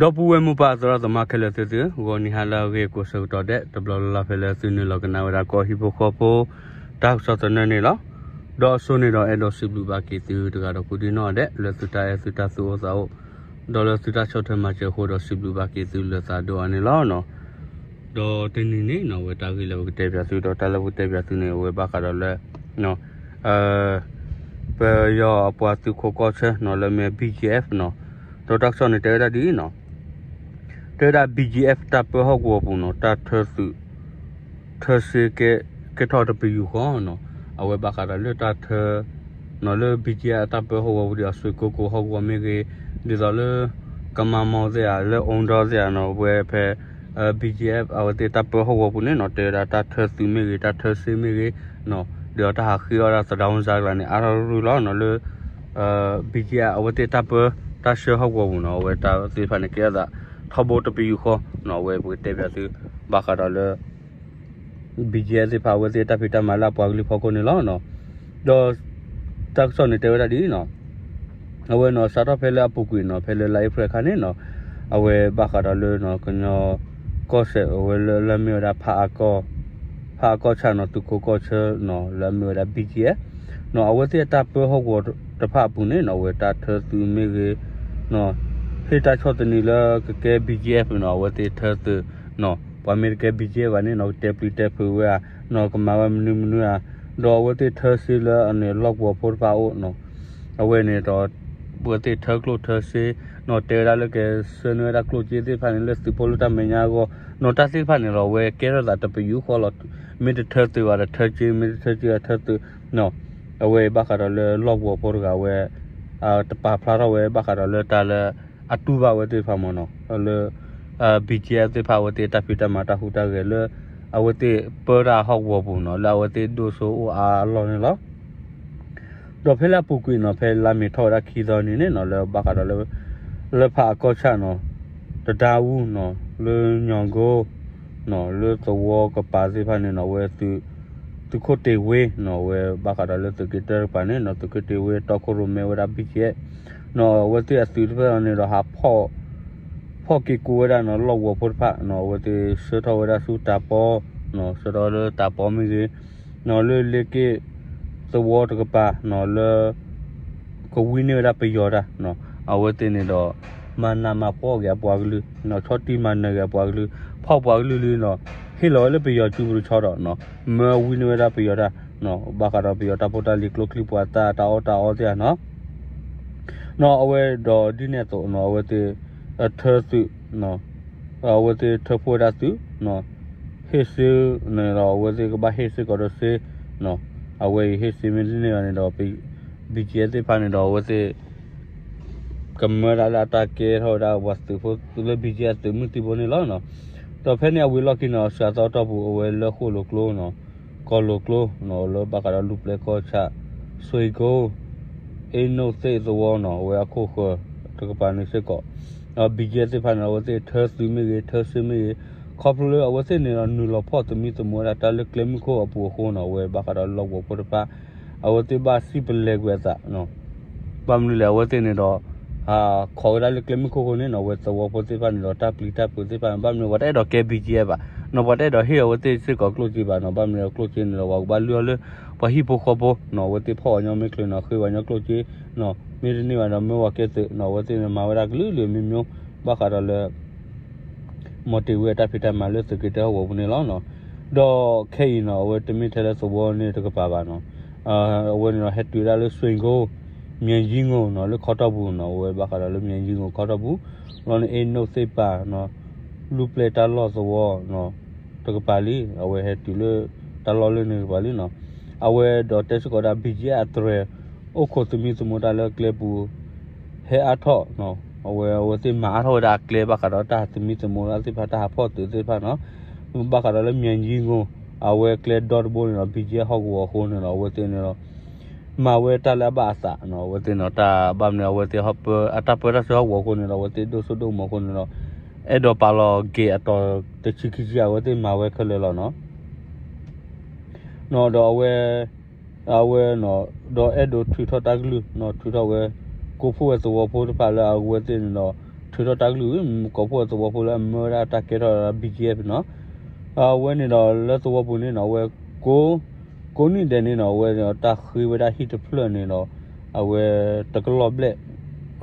ဒီပုၢ်ဝဲၢ်မိၢ်ပၢ်သရၣ်သမါခဲလၢာ်သ့ၣ်သုဧၢ, ဂီၤနံၤဟါလၢအဂ့ၤကိးဆၢကတီၢ်ဒဲး တဘျီလၢ်လၢ်ဖဲလၢသုနုာ်လီၤကနၣ်ဝဲဒၣ်ကီၢ်ဟံၣ်ဖိဃီဖိ တၢ်ကစီၣ်သနၢၣ်န့ၣ်လီၤ. ဒီးအစိန့ၣ်ဒီးအဲၣ်ဒိးစံးဘျုးဘၣ်က့ၤသုတဂၤဒီးကိးဒံနီၢ်ဒဲး လၢသုတၢ်အဲၣ်သုတၢ်သူၣ်အိၣ်သးအိၣ် ဒီးလၢသုတၢ်ဆီၣ်ထွဲမၤစၢၤအဃိဒီးစံးဘျုးဘၣ်က့ၤသုလၢသးဒိၣ်အါန့ၣ်လီၤ. ဒီးတနံၤန့ၣ်နီၢ် အဝဲတၢ်ဂ့ၢ်လၢပကတဲပၠးသုဒီးတၢ်လၢပကတဲပၠးသုန့ၣ် အဝဲဘၣ်ဃးဒီးလၢ ပယီၤအပှၤသုးခိးကီၢ်ဆၢနီၢ် လၢအမ့ၢ် BGF နီၢ်, ဒီးတၢ်ကစီၣ်န့ၣ်တဲဝဲဒၣ်ဒ်အံၤနီၢ်, တဲဝဲဒၣ် BGF တၢ်ပၢဟီၣ်ကဝီၤပူၤနီၢ် တၢ်ထၢသုး ထၢစ့ကဲ ကဲထီၣ်တပယူာ်ဃီနီၢ်, အဝဲဘၣ်ဃးဒီးလၢတၢ်ထၢ နီၢ် လၢ BGF အတၢ်ပၢဟီၣ်ကဝီၤပူၤဒီး အဆွ့ကိကိဟီၣ်ကဝီၤမ့ၢ်ဂ့ၤ, ဒ်သိးလၢ ကမၤမီၤသ့ၣ်ဧါ လၢအူဒီသ့ၣ်ဧါနီၢ် အဝဲဖဲ BGF အဝဲသ့ၣ်တၢ်ပၢဟီၣ်ကဝီၤပူၤန့ၣ်နီၢ် တဲဝဲဒၣ်တၢ်ထၢသုးမ့ၢ်ဂ့ၤ တၢ်ထၢစ့မ့ၢ်ဂ့ၤနီၢ် ဒီးတၢ်ဟးဃ့အီၣ်ဒၣ်သဒါဝံစါကျါန့ၣ် အါထီၣ်ရူၢ်လီၤနီၢ် လၢ BGF အဝဲသ့ၣ်တၢ်ပၢ တၢ်ဆှၢဟီၣ်ကဝီၤပူၤနီၢ် အဝဲတၢ်သ့ၣ်တဖၣ်န့ၣ် ကဲထီၣ်သးထီဘိတပယူာ်ဃီနီၢ် အဝဲပကတဲပၠးသု ဘၣ်ဃးဒီးလၢ BGF သ့ၣ်တဖၣ် အဝဲသ့ၣ်တၢ်ဖံးတၢ်မၤလၢအပှၤကလုာ်ဖီခိၣ်န့ၣ်လီၤ. ဒီး တၢ်ကစီၣ်န့ၣ်တဲဝဲဒၣ်ဒ်အံၤနီၢ်, အဝဲနီၢ် စးထီၣ်ဖဲလၢအပူၤကွံာ်နီၢ် ဖဲလၢလါအ့ဖြ့ၣ်အခါန့ၣ်နီၢ် အဝဲဘၣ်ဃးဒီးလၢ ကညီကီၢ်စဲၣ် အဝဲလၢ လၢအမ့ၢ်ဝဲဒၣ် ဖးအကီၢ်ဆၣ်နီၢ် သုးခိးကီၢ်ဆၢနီၢ် လၢအမ့ၢ်ဝဲဒၣ် BGF နီၢ် အဝဲသ့ၣ်အတၢ်ပၢဟီၣ်ကဝီၤတဖၣ်အပူၤန့ၣ်နီၢ် အဝဲတၢ်ထၢသုးမ့ၢ်ဂ့ၤ ဟ့ၣ်တၢ်ဆီၣ်သနံးလၢကကဲ BGF နီၢ် အဝဲသ့ၣ်ထၢသုးနီၢ် ပှၤမ့ၢ်တကဲ BGF ဘၣ်န့ၣ်နီၢ် ကတဲပျံၤတဲဖုးဝဲဧါနီၢ် ကမၤဝဲမနုၤမနုၤဧါ ဒီးအဝဲသ့ၣ်ထၢစ့လၢအန့ၣ်လီၢ်ကဝီၤဖိတဖၣ်အိၣ်နီၢ် အဝဲန့ၣ်ဒီး အဝဲသ့ၣ်ထၢကျိၣ်ထၢစ့နီၢ် တဲဝဲဒၣ်လၢကဆှၢန့ၢ်ဝဲဒၣ်ကျိၣ်စ့သ့ၣ်တဖၣ်န့ၣ် လၢသုးဖိလၢတၢ်မဲာ်ညါအဂီၢ်နီၢ် တၢ်သ့ၣ်တဖၣ်န့ၣ်ဒီး အဝဲကဲထီၣ်သးတပယူာ်ဃီလီၤ. မ့ၢ်တထၢသုးဘၣ်ဒီးထၢစ့ မ့ၢ်တထၢစ့ဘၣ်ထၢသုးနီၢ် အဝဲဘၣ်ဃးဒီးလၢလီၢ်ကဝီၤဖိတဂၤဝဲ တပာ်ဖျါထီၣ်ဝဲဘၣ်ဃးဒီးလၢတၢ်လၢ အတူၢ်ဘၣ်ဝဲသ့ၣ်တဖၣ်မ့ၢ်နီၢ် လၢ BGF သ့ၣ်တဖၣ်အဝဲသ့ၣ်တၢ်ဖံးတၢ်မၤတၢ်ဟူးတၢ်ဂဲၤလၢ အဝဲသ့ၣ်ပၢတၢ်ဟီၣ်ကဝီၤပူၤနီၢ် လၢအဝဲသ့ၣ်ဒိၣ်စိအိၣ်အါအလီၢ်န့ၣ်လီၤ. ဒီးဖဲလၢအပူၤကွံာ်နီၢ် ဖဲလါမ့ၤထီၣ်ဝဲဒၣ်ခံသီနံၤန့ၣ်နီၢ် လၢဘၣ်ဃးဒီးလၢ လၢဖးအကီၢ်ဆၣ်နီၢ် တဒါအူနီၢ် လၢညီၣ်ကိ လၢသဝီကပၤသ့ၣ်တဖၣ်န့ၣ်နီၢ် အဝဲ သုးခိၣ်တ့ၢ်ဝ့နီၢ် အဝဲဘၣ်ဃးဒီးလၢသုးက့တၢတကပၤန့ၣ်နီၢ် သုးခိၣ်တ့ၢ်ဝ့တီခိၣ်ရိၣ်မဲဝဲဒၣ် BGF နီၢ် အဝဲသ့ၣ်အသုးတဖၣ်န့ၣ်ဒီးဟး ဖီၣ်က့ၤကိးဝဲဒၣ်နီၢ် လီၢ်ကဝီၤဖိတဖၣ်နီၢ် အဝဲသ့ၣ်ဆှၢထီၣ်ဝဲဒၣ်ဆူတၢ်ပီ နီၢ် ဆှၢထီၣ်လၢတၢ်ပီမ့ၢ်ဂ့ၤ နီၢ် လၢလ့က့ၣ်သဝီတကပၤနီၢ် လၢ ကဝံန့ၢ်ဝဲဒၣ်ပယီၤတၢ်နီၢ် အဝဲသ့ၣ်န့ၣ်ဒီး မၤနးမၤဖှီၣ်က့ၤအပှၤကလုာ်နီၢ် ဆီၣ်တံၢ်မၤနၢၤက့ၤအပှၤကလုာ် ဖီၣ်ပှၤကလုာ်လံနီၢ် ဟ့ၣ်လီၤဝဲလၢပယီၤစုပူၤတဆီဒီးနီၢ် မၢဝံန့ၢ်ဝဲဒၣ်ပယီၤတၢ်နီၢ် ဘၣ်ဃးဒီးပယီၤတၢ်ဖိတၢ်လံၤကျိချံမျိာ်သၣ်တၢ်အီၣ်တၢ်အီသ့ၣ်ဧါနီၢ် နီၢ် အဝဲဒီးဒ်န့ၣ်အသိးနီၢ် အဝဲသ့ၣ် ထၢသုး အဝဲသ့ၣ်ထၢဖှိၣ်ဝဲဒၣ်သုးနီၢ် ဟ့ၣ်စ့န့ၣ်ဒီး အဝဲသ့ၣ်ကဘၣ်ဟ့ၣ်စ့ကီးဒီးစ့နီၢ် အဝဲအံၤဟ့ၣ်စ့မ့ၢ်တန့ၢ်ဘၣ်န့ၣ်ဒီး BGF သ့ၣ်တဖၣ်န့ၣ်ဒီး အဝဲသ့ၣ် ကမၢဒၣ်လၢအတၢ်ကဲထီၣ်ဝဲဒၣ်ပှၤသုးဖိလၢ BGF သုးမုၢ်သံၣ်ဘိန့ၣ်လီၤ. ဒီးဖဲန့ၣ်အဝံၤအလီၢ်ခံန့ၣ် စှၤသီတီၢ်ပူၤ အဝဲလၢဃိၣ်လိာ်ကျိနီၢ် ကီၢ်လိာ်ကျိနီၢ် လၢဘၣ်ဃးဒီးလူၢ်ပျဲၢ်ကီၢ်ဆၣ် ဆွ့ၣ်ကိ အ့နိၣ်သ့ၣ်သဝီနီၢ် အဝဲအခိၣ်ဃၢၤတကပၤန့ၣ်စ့ၢ်ကီး ဒီး BGF သ့ၣ်တဖၣ်န့ၣ် အဝဲသ့ၣ်ထၢသုးမ့ၢ်ဂ့ၤ ထၢစ့မ့ၢ်ဂ့ၤ ခီဖျိလၢအဝဲသ့ၣ်န့ၣ်ဒီး နုာ်လီၤဖီၣ်သမံသမိးဝဲဒၣ်တၢ်လၢကျဲမုၢ်ခိၣ်အပူၤအဃိနီၢ် အဝဲဘၣ်ဃးဒီးလီၢ်ကဝီၤဖိတဖၣ် အဝဲသ့ၣ်ဘၣ်စံၣ်ပလဲၤကွံာ်အသး ဘၣ်မနုၤလဲၣ် အဝဲသ့ၣ်န့ၣ်ဒီး ခိးဝဲဒၣ်လၢကျဲမုၢ်ခိၣ်အဃိန့ၣ်နီၢ် အဝဲသဝီဖိသ့ၣ်တဖၣ်န့ၣ်ဒီး တၢ်ပျံၤတၢ်ဖုးသ့ၣ်တဖၣ်န့ၣ် ဘၣ်မနုၤပှၤတအဲၣ်ဒိးကဲ BGF ဘၣ်နီၢ် ပှၤတအဲၣ်ဒိးဟ့ၣ်အဝဲသ့ၣ်စ့ၢ်ကီးကျိၣ်စ့ဘၣ်နီၢ် ဘၣ်မနုၤလဲၣ် ကျိၣ်စ့န့ၣ်ဒီး ပှၤကဘၣ်လုၢ်အီၤလၢ ပှၤဟံၣ်ဖိဃီဖိနီၢ် အဝဲသ့ၣ်ဖီၣ်ပှၤညီမ့ၢ်ချုးနီၢ် ဃ့ပှၤညီကျိၣ်စ့နီၢ် မ့ၢ်တန့ၢ်ဘၣ်ဒီးမၢပှၤကဲသုးနီၢ် အဝဲသ့ၣ်န့ၣ်မၤဝဲဒၣ်ကလုာ်လုာ်မံၤမံၤ ဘၣ်ဃးဒီးလၢ မီၤတ့ၢ်ဝ့အတၢ်ဖံးတၢ်မၤလၢသုးက့တၢဟီၣ်ကဝီၤပူၤန့ၣ်လီၤ. ဒီးခဲအံၤနီၢ် အဝဲတမ့ၢ်ထဲလၢသဝီန့ၣ်တကပၤဘၣ်နီၢ် အဝဲန့ၣ်ဒီးဟဲတုၤဝဲဒၣ်လၢ ဆွ့ၣ်ကိ မၠဲၤယံငိၢ်နီၢ် လၢခီတီၢ်ပူၤနီၢ် အဝဲဘၣ်ဃးဒီးလၢမၠဲၤယံငိၢ်ခီတီၢ်ပူၤ လီၤန့ၣ် အ့နိၣ်သ့ၣ်ပာ်နီၢ် လူၢ်ပျဲၢ်တၢ်လီၢ်သဝီနီၢ် တကပၤလံ အဝဲဟဲတုၤလၢတၢ်လီၢ်လၢန့ၣ်တကပၤလံနီၢ် အဝဲဒီးတဲစ့ၢ်ကီးဒၣ် BGF အတြဲၤ အိၣ်ခိးသမံသမိးတၢ်လၢကျဲပူၤ ဟဲအါထီၣ်နီၢ် အဝဲ အဝဲသ့ၣ်မၤအါထီၣ်ဝဲဒၣ်အကျဲဘၣ်ဃးဒီးတၢ်သမံသမိးတၢ်သ့ၣ်တဖၣ် တၢ်ဟးဖီၣ်သုးသ့ၣ်တဖၣ်နီၢ် ဘၣ်ဃးဒီးလၢမၠဲၤယံငိၢ် အဝဲကျဲဒီတဘိန့ၣ်ဒီး BGF ဟီၣ်ကဝီၤအဃိန့ၣ်ဒီး အဝဲသ့ၣ်န့ၣ်ဒီး မၤဝဲတၢ်လၢအဘၣ်အသးနီၢ် အဝဲသ့ၣ်န့ၣ်ဒီး တၢ်ဘၣ်မနုၤအဝဲသ့ၣ်ဟီၣ်ပၢ အတၢ်ပၢတၢ်ဆှၢဟီၣ်ကဝီၤအဃိန့ၣ်ဒီး အဝဲသ့ၣ်ဒိၣ်စိဒိၣ်ကမီၤအဃိန့ၣ်ဒီး အဲၣ်ဒိးပာ်လီၤက့ၤအတီၤတဆံခံဆံ အဝဲသ့ၣ်မၤဝဲခဲလၢာ်လီၤနီၢ် နီၢ်ဒီးအဝဲ အဝဲနီၢ် ဒီးအဲၣ်ဒိးထုးထီၣ်တၢ်ကလုၢ်နီၢ် ထုးထီၣ်ဝဲ ကိးဖှိၣ်ဝဲသဝီဖိတဖၣ်လၢအဝဲသ့ၣ်န့ၣ်ဒီး ထုးထီၣ်တၢ်ကလုၢ် ကီၢ်ဖှိၣ်သဝီဖိလၢအမၢဝဲဒၣ်တၢ်ကဲထီၣ် ဘံၣ်ကၠံၣ်အ့ၣ် နီၤ. အဝဲန့ၣ်ဒီးလၢသဝီပူၤန့ၣ်နီၤ အဝဲ ကိးနံၣ်ဒဲးန့ၣ်နီၤ အဝဲတၢ်ဃ့ဝဲဒၣ်ဟံၣ်တဖျၢၣ်န့ၣ်ဒီး အဝဲတကလီၢ်ဘျဲၣ်,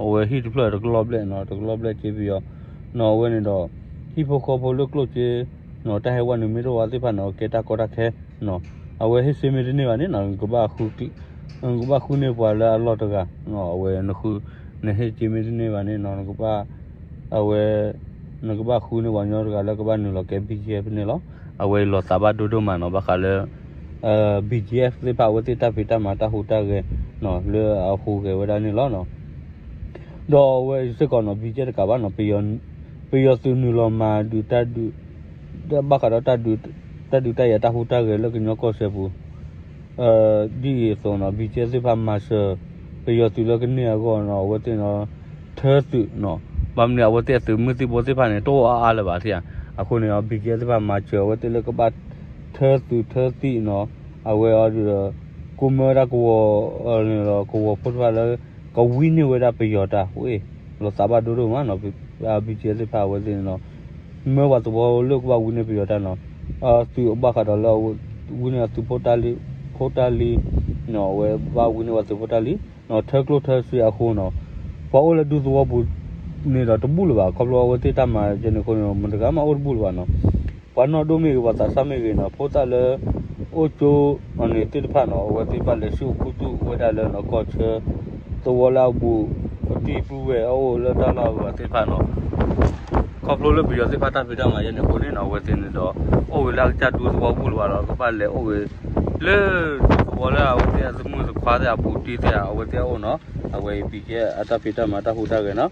အဝဲဟံၣ်တဖျၢၣ်တကလီၢ်ဘျဲၣ်နီၤ တကလီၢ်ဘျဲၣ်က့ပယီၤနီၤ. အဝဲန့ၣ်ဒီး ဟံၣ်ဖိဃီဖိလၢကျိၣ်စ့ တၢ်ဟဲဝဲနုာ်မ့ၢ်တအိၣ်ဘၣ်သ့ၣ်တဖၣ်န့ၣ် ကဲတၢ်ကီတၢ်ခဲနီၤ. အဝဲဟ့ၣ်စ့မ့ၢ်တန့ၢ်ဘၣ်န့ၣ်နီၤ နကဘၣ်ဃုန့ၢ်ပှၤလၢအလီၢ်တဂၤ, အဝဲ နဟ့ၣ်စ့မ့ၢ်တန့ၢ်ဘၣ်န့ၣ်နီၤ နကဘၣ် အဝဲ နကဘၣ်ဃုန့ၢ်ပှၤကညီတဂၤလၢကဘၣ်နုာ်လီၤကဲ ဘံၣ်ကၠံၣ်အ့ၣ် ဖဲန့ၣ်လီၤ. အဝဲအံၤလီၤသးဘၣ်ဒိဒိၣ်မးနီၤ ဘၣ်ဃးလၢ ဘံၣ်ကၠံၣ်အ့ၣ် သ့ၣ်တဖၣ် အဝဲသ့ၣ်တၢ်ဖံးတၢ်မၤတၢ်ဟူးတၢ်ဂဲၤနီၤ လၢအဟူးဂဲၤဝဲဒၣ်န့ၣ်လီၤ. ဒီးအဝဲစ့ၢ်ကီးနီၤ ဘံၣ်ကၠံၣ်အ့ၣ် တကးဘၣ်နီၤ ပယီၤသုးနုာ်လီၤမၤဒုးတၢ်ဒုး ဘၣ်ဃးဒီး တၢ်ဒုးတၢ်ယၤတၢ်ဟူးတၢ်ဂဲၤလၢကညီကီၢ်စဲၣ်ပူၤ ဒ်အံၤအသိးနီၤ ဘံၣ်ကၠံၣ်အ့ၣ် သ့ၣ်တဖၣ်မၤစၢၤ ပယီၤသုးလၢကန့ၢ်အဂီၢ်နီၤ အဝဲသ့ၣ်နီၤ ထၢသုးနီၤ ဘၣ်မနုၤအဝဲသ့ၣ်အသုးမုၢ်သံၣ်ဘိသ့ၣ်တဖၣ်န့ၣ် တအိၣ်အါအါလၢၤဘၣ်ထံၣ်ဧါ. အဃိန့ၣ် ဘံၣ်ကၠံၣ်အ့ၣ် သ့ၣ်တဖၣ်မၤစၢၤအဝဲသ့ၣ်လၢကဘၣ်ထၢသုးထၢသံၣ်နီၤ အဝဲအီၤဒုးဒီး ကိးမၢဝဲဒၣ်ကဝီၤန့ၣ်ဒီး ကဝီၤဖိတဖၣ်လၢ ကဝံန့ၢ်ဝဲဒၣ်ပယီၤတၢ် အဝဲ လီၤသးဘၣ်ဒိဒိၣ်မးနီၤ ဘံၣ်ကၠံၣ်အ့ၣ် သ့ၣ်တဖၣ်အဝဲသ့ၣ်န့ၣ်နီၤ မၢပှၤသဝီလၢကဘၣ်ဝံန့ၢ်ပယီၤတၢ်နီၤ သုးဘၣ်ဃးဒီးလၢ ဝံန့ၢ်အသုးဖိတၢ်လံၤ ဖိတၢ်လံၤနီၤ အဝဲဘၣ်ဝံန့ၢ်ပှၤသုးဖိတၢ်လံၤနီၤ ထၢကျိၣ်ထၢစ့အဃိနီၤ ပှၤအိၣ်လၢဒူသဝီပူၤန့ၣ်ဒီးတဘူၣ်လၢၤဘၣ် ခီဖျိအဝဲသ့ၣ်တၢ်မၤယဲန့ၣ်အဃိန့ၣ် မတၤတဂၤမးအိၣ်တဘူၣ်လၢၤဘၣ်နီၤ ပှၤနီၢ်ဒိၣ်မ့ၢ်ဂ့ၤ ပှၤသးစၢ်မ့ၢ်ဂ့ၤနီၤ ဖိသၣ်လၢ အိၣ်ကၠိအန့ၣ်သ့ၣ်တဖၣ်နီၤ အဝဲသ့ၣ်တဖၣ်လဲၤဆူၣ်ခူသူၣ်ဝဲဒၣ်လၢနီၤ ကီၢ်ဆၢ သဝီလၢအဘူး အတံၢ်ပုၢ်ဝဲၢ်အအိၣ်လၢတၢ်လီၢ်အဂၤသ့ၣ်တဖၣ်နီၤ ခီဖျိလၢပယီၤသ့ၣ်တဖၣ်တၢ်ဖံးတၢ်မၤယဲန့ၣ်အဃိန့ၣ်နီၤ အဝဲသ့ၣ်န့ၣ်ဒီး အိၣ်ဝဲလၢအကစၢ်ဒူသဝီပူၤလၢၤဘၣ်ဒီး ကဘၣ်လဲၤအိၣ်ဝဲ လၢဒူသဝီလၢအဝဲသ့ၣ်အသမုၣ်သခွါသ့ၣ်အဘူးတံၢ်သ့ၣ် အဝဲသ့ၣ်အအိၣ်နီၤ အဝဲအံၤ ဘံၣ်ကၠံၣ်အ့ၣ် အတၢ်ဖံးတၢ်မၤတၢ်ဟူးတၢ်ဂဲၤနီၤ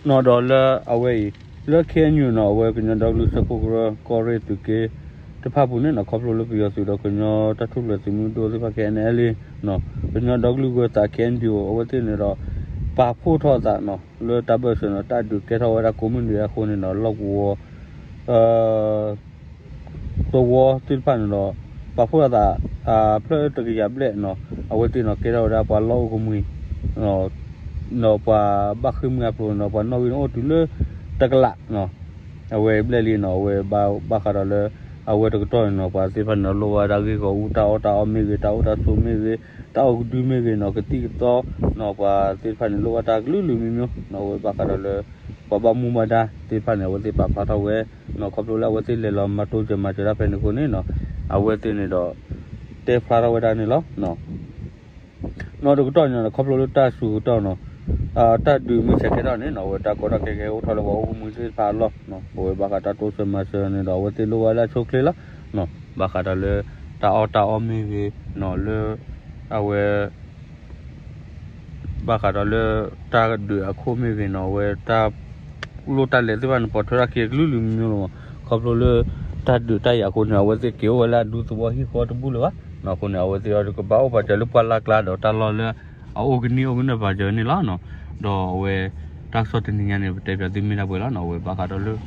နီၤဒီးလၢအဝဲအံၤ လၢ ခ့ၣ်အဲၣ်ယူၣ် နီၤ အဝဲကညီဒီကလုာ်စၢဖှိၣ်ကရၢ ကီၢ်ရ့ၣ်သုးက့တဖၣ်ပူၤန့ၣ်နီၤ ခီဖျိလၢပယီၤသုးဒီးကညီတၢ်ထူၣ်ဖျဲးသုးမုၢ်ဒိၣ်သ့ၣ်တဖၣ် ခဲအံၤန့ၣ်လံနီၤ ကညီဒီကလုာ်ဂၢၤသး ခ့ၣ်အဲၣ်ယူၣ် အဝဲသ့ၣ်န့ၣ်ဒီး ပာ်ဖှိၣ်ထီၣ်အသးနီၤ လၢတၢ်ဘၢၣ်စၢၤနီၤ တၢ်ဒုးကဲထီၣ်ဝဲဒၣ်ကိးမုၢ်နံၤအဃိန့ၣ်နီၤ လီၢ်ကဝီၤ သဝီသ့ၣ်တဖၣ်န့ၣ်ဒီး ပာ်ဖှိၣ်ထီၣ်သး ဖျၢၣ်တကယၤဘျဲၣ်နီၤ အဝဲသ့ၣ်နီၤ ကဲထီၣ်ဝဲဒၣ်ပှၤလီၢ်အိၣ်ကမှံ ဒီးပှၤဘၣ်ဃ့ၢ်မှံဟးဖျိးနီၤ ပှၤနီၣ်ဂံၢ်န့ၣ်အိၣ်တုၤလၢတကလးနီၤ အဝဲဘျဲၣ်လံနီၤ အဝဲဘၣ်ဃးဒီးလၢ အဝဲတကတီၢ်န့ၣ်နီၤ ပှၤသ့ၣ်တဖၣ်န့ၣ်ဒီး လိၣ်ဝဲဒၣ်ဂ့ၢ်ဂီၢ်အူ တၢ်အီၣ်တၢ်အီမ့ၢ်ဂ့ၤ တၢ်အိၣ်တၢ်ဆိးမ့ၢ်ဂ့ၤ တၢ်အိၣ်ကဒုမ့ၢ်ဂ့ၤနီၤ ကသံၣ်ကသီနီၤ ပှၤသ့ၣ်တဖၣ်န့ၣ် လိၣ်ဘၣ်တၢ်ကလုာ်လုာ်မံၤမံၤနီၤ အဝဲဘၣ်ဃးဒီးလၢ ပှၤဘၣ်မူဘၣ်ဒါသ့ၣ်တဖၣ်န့ၣ် အဝဲသ့ၣ်ပာ်ဖျါထီၣ်ဝဲနီၤ ခီဖျိလၢအဝဲသ့ၣ်လဲၤလီၤမၤတိစၢၤမၤစၢၤတၢ်ဖဲန့ၣ်အဃိန့ၣ်နီၤ အဝဲသ့ၣ်န့ၣ်ဒီး တဲဖျါထီၣ်ဝဲဒၣ်န့ၣ်လီၤ. နီၤတကတီၢ်ညါန့ၣ် ခီဖျိလၢတၢ်စူၤကတီၢ်နီၤ တၢ်ဒုးမ့ၢ်ဆဲးကဲထီၣ်န့ၣ်နီၤ အဝဲတၢ်ကီတၢ်ခဲကဟဲအိၣ်ထီၣ်လၢပှၤအိၣ်ကမှံသ့ၣ်တဖၣ်အလီၢ်နီၤ အဝဲဘၣ်ဃးတၢ်တိစၢၤမၤစၢၤန့ၣ်ဒီး အဝဲသ့ၣ်လိၣ်ဝဲလၢအဆိအချ့လီၤ. ဘၣ်ဃးဒီးလၢ တၢ်အီၣ်တၢ်အီမ့ၢ်ဂ့ၤနီၤ လၢ အဝဲ ဘၣ်ဃးဒီးလၢ တၢ်ဒုးအခိၣ်မ့ၢ်ဂ့ၤနီၤ အဝဲတၢ် လိၣ်တၢ်လဲၤသ့ၣ်တဖၣ်န့ၣ် ပိာ်ထွဲထီၣ်ခံအကလုာ်လုာ်မံၤမံၤလီၤ. ခီဖျိလၢ တၢ်ဒုးတၢ်ယၤအဃိန့ၣ် အဝဲသ့ၣ်က့ၤအိၣ်ဝဲလၢအဒူသဝီဟံၣ်ဃီတဘူၣ်လၢၤဘၣ်. အဃိန့ၣ် အဝဲသ့ၣ်အီၤကဘၣ်အိၣ်ပာ်စၢၤလၢပှၢ်လၢ်ကျါဒီးတၢ်လီၢ်လၢ အအိၣ်ကနံၣ်အိၣ်ကနၢၢ်ပာ်စၢၤန့ၣ်လီၤ. ဒီးအဝဲ တၢ်ကစီၣ်တနံၤညါန့ၣ် ပတဲပၠးသုမ့ၢ်ဒၣ်ပှဲၤလီၤနီၤ အဝဲဘၣ်ဃးဒီးလၢ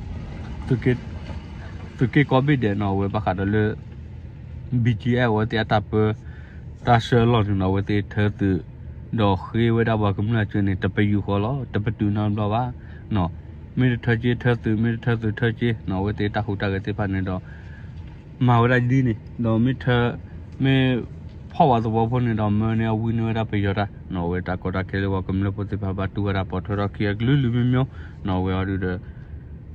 သုးက့ကိးဘ့ၣ်ဒဲးနီၤ အဝဲဘၣ်ဃးဒီးလၢ ဘံၣ်ကၠံၣ်အဲၣ် အဝဲသ့ၣ်အတၢ်ပၢ တၢ်ဆၢအလီၢ်န့ၣ်နီၤ အဝဲသ့ၣ်ထၢသုး ဒီးဃ့ဝဲဒၣ်ပှၤကမျၢၢ်အစၢၤန့ၣ် တပယူာ်ဃီလီၤ တပတုာ်နီတဘျီဘၣ်. မ့ၢ်တထၢက့ၤထၢသုး မ့ၢ်တထၢသုးထၢက့ၤနီၤ အဝဲသ့ၣ်တၢ်ဟူးတၢ်ဂဲၤသ့ၣ်တဖၣ်န့ၣ်ဒီး မၤဝဲဒၣ်ဒ်န့ၣ် ဒီးမ့ၢ်ထၢ မ့ၢ်ဖီၣ်ဝဲသဝီဖိန့ၣ်ဒီး မၢန့ၢ်အဝံန့ၢ်ဝဲဒၣ်ပယီၤတၢ်နီၤ အဝဲတၢ်ကီတၢ်ခဲလၢပှၤကမျၢၢ်ဖိသ့ၣ်တဖၣ်ဘၣ်တူၢ်ဝဲဒၣ်ပိာ်ထွဲထီၣ်ခံအကလုာ်လုာ်မံၤမံၤနီၤ အဝဲအီၤဒုးဒီး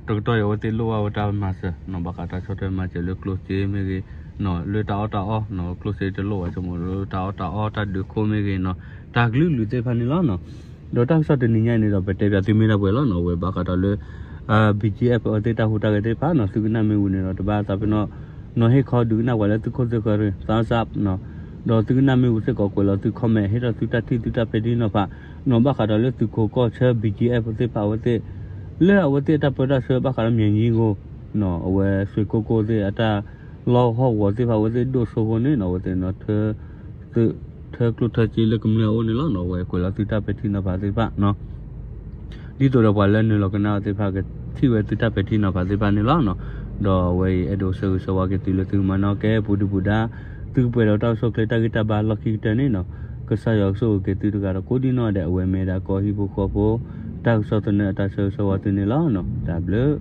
တကတီၢ်အံၤအဝဲသ့ၣ်လိၣ်ဘၣ်ဝဲတၢ်မၤစၢၤနီၤ ဘၣ်ဃးတၢ်ဆီၣ်ထွဲမၤစၢၤလၢကျိၣ်စ့မ့ၢ်ဂ့ၤနီၤ လၢတၢ်အီၣ်တၢ်အီနီၤ ကျိၣ်စ့တလိၣ်ဘၣ်ဆိကမိၣ်လၢတၢ်အီၣ်တၢ်အီ တၢ်ဒုးခိၣ်မ့ၢ်ဂ့ၤနီၤ တၢ်ကလုာ်လုာ်သ့ၣ်တဖၣ်န့ၣ်လီၤ. ဒီးတၢ်ကစီၣ်တနံၤညါအံၤန့ၣ်ဒီး ပတဲပၠးသုမ့ၢ်ဒၣ်ပှဲၤလီၤနီၤ အဝဲဘၣ်ဃးဒီးလၢ ဘံၣ်ကၠံၣ်အဲၣ် အဝဲသ့ၣ်တၢ်ဟူးတၢ်ဂဲၤသ့ၣ်တဖၣ်နီၤ သုကနၣ်မ့ၢ်ဝံၤန့ၣ်ဒီး တဘၣ်သးပ့ၤနီၣ် နီၤဟ့ၣ်ခီဒုးကနၣ်ပှၤလၢသုခိၣ်သုဃၢၤရ့ၣ် သးစၢ် ဒီးသုကနၣ်မ့ၢ်ဝံၤစ့ၢ်ကီးကွဲးလီၤသု comment ဟ့ၣ်ထီၣ်သုတၢ်ထံၣ်သုတၢ်ပဲာ်ထံနီၤဖးနီၤ ဘၣ်ဃးဒီးလၢသုးခိးကီၢ်ဆၢ ဘံၣ်ကၠံၣ်အဲၣ် ဖိသ့ၣ်တဖၣ်အဝဲသ့ၣ် လၢအဝဲသ့ၣ်အတၢ်ပၢတၢ်ဆှၢဘၣ်ဃးဒီးမၠဲၣ်ယံကိၣ် အဝဲစွ့ၣ်ကိၢ်ကိၣ်သ့ၣ်အတၢ်လီၢ်ဟီၣ်ကဝီၤသ့ၣ်တဖၣ်အဝဲသ့ၣ်ဒိၣ်စိဃိန့ၣ်နီၤ အဝဲသ့ၣ်နီၤ ထၢကျိၣ်ထၢစ့လၢကမျၢၢ်အအိၣ်န့ၣ်လီၤနီၤ အဝဲကွဲးလီၤသုတၢ်ပဲာ်ထံနီၤဖးသ့ၣ်တဖၣ်နီၤ ဒ်သိးဒီးပှၤလၢနုာ်လီၤကနၣ်အီၤသ့ၣ်တဖၣ်ကထံၣ်ဝဲသုတၢ်ပဲာ်ထံနီၤဖးသ့ၣ်တဖၣ်န့ၣ်လီၤ. ဒီးအဝဲအံၤအဲၣ်ဒိးဆၢဂ့ၤဆၢဝါက့ၤသုလၢသုကမၤနၢၤကဲပူၤဒုၣ်ပူၤဒါ သုကပှဲၤဒီးတၢ်အိၣ်ဆူၣ်အိၣ်ချ့တၢ်ဂံၢ်တၢ်ဘါလီၢ်ခံကတၢၢ်န့ၣ်နီၤ ကစၢ်ယွၤကဆိၣ်ဂ့ၤက့ၤသုတဂၤဒီးကိးဒံနီၢ်ဒဲး အဝဲမ့ၢ်ဒၣ်ကီၢ်ဟံၣ်ဖိဃီဖိ တၢ်ကစီၣ်သနၢၣ်အတၢ်ဆၢဂ့ၤဆၢဝါသုန့ၣ်လီၤ. တၢ်ဘျုး